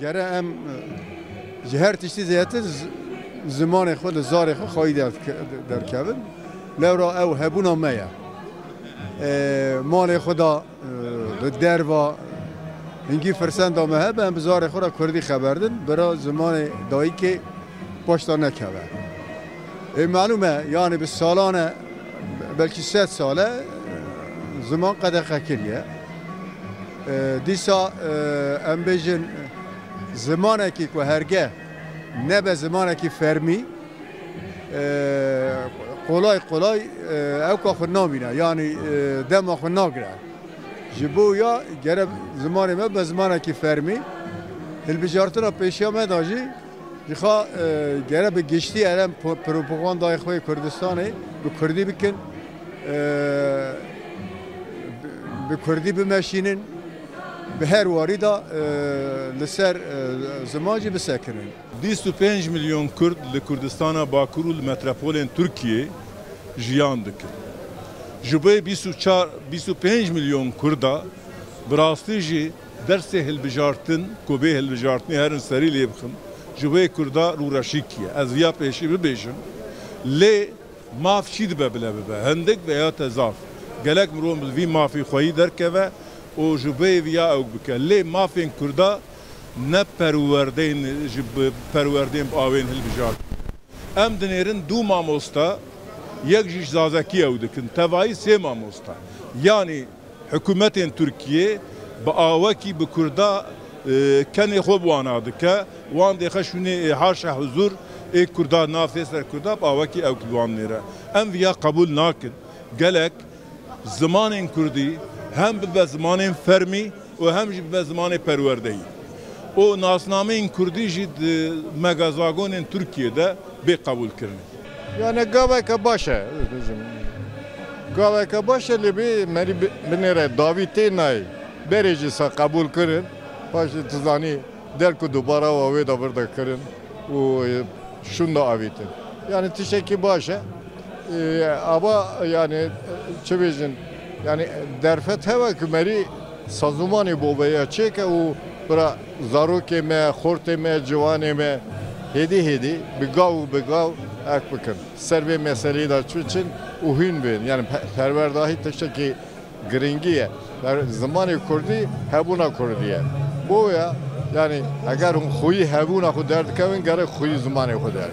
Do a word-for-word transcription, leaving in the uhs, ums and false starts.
Gere em, e, ji her tiştî zêdetir z-, zimanê xwe li zarê xwe xwayî derke-, derkevin. Lewra ew hebûna me ye. E, malê xwe da, e, li derva hingî firsenda me hebe, em bi zarê xwe re kurdî xeber din, bira zimanê dayikê paşta nekeve. Ê, malûm e, yani bi salan e, belkî sed sal e, ziman qedexe kiriye. E, dîsa, e, em bêjin, zimanekî ku herge nebe zimanekî fermî, e, qolay qolay, e, ewka xwe namîne, yani, e, dema xwe nagire. Ji bo ya gere zimanê me be zimanekî fermî, hilbijartina pêşiya me da jî, jixwe, e, gere bi giştî erem po-, propagandayê xwe yê Kurdistanê bi kurdî bikin, e, bi, bi kurdî bimeşînin, bi her warî de, e, li ser, e, ziman jî bisekinin. Bîst û pênc milyon Kurd li Kurdistana Bakur û li metropolên Tirkiyê jiyan dikin. Ji bo bîst û çar, bîst û pênc milyon Kurda bi rastî jî dersê hilbijartin, ku bê hilbijartinê herin serî lê bixin, ji bo Kurda rûreşîkî ye. Ez viya pêşî bibêjim. Lê maf çî dibe bile bibe, hindik veya te zaf. Gelek mirov bi vî mafî xweyî derkeve û ji bo viya ew bike. Lê mafên Kurda ne perwerdeyên ji bi perwerdeyên bi awên hilbijartin. Em dinêrin du mamosta, yek jî ji zazakî ew dikin. Tevayî sê mamosta. Yanî hikûmetên Tirkiyê bi awekî bi Kurda, e, kenê xwe bi wana dike. Wan dêxe şûnê, e, haşa huzur ê Kurda, navê ser Kurda bi awekî ew bi wan nêre. Em viya qebûl nakin. Gelek zimanên Kurdî hem bibe zimanên fermî û hem jî bibe zimanê perwerdeyî. Û nasnameyên Kurdî jî di megazagonên Tirkiyê de bê qebûlkirinê. Yani gaveke baş e. Gaveke baş e, lê bê merî bi-, binêre dawî tê nayê. Berê jî sa qebûl kirin. Paşê tu zanî derk û dubara wa wê de vir de kirin û, e, şûn de avîtin. Yani tiştekî baş e. E, ava yani, e, çi bêjin? Yani derfet heve ku merî sazûmanê bobeya çêke û bira zarokê me, xortê me, ciwanê me hêdî hêdî bi gav û bi gav ek bikin. Ser vê meseleyê de çi biçin û hûn bên. Yani pe-, perwerdahî tiştekî giringî ye. Yani zimanê Kurdî hebûna Kurdî ye. Boya yani eger hûn xweyî hebûna xwe derdikevin, gerek xweyî zimanê xwe derdin.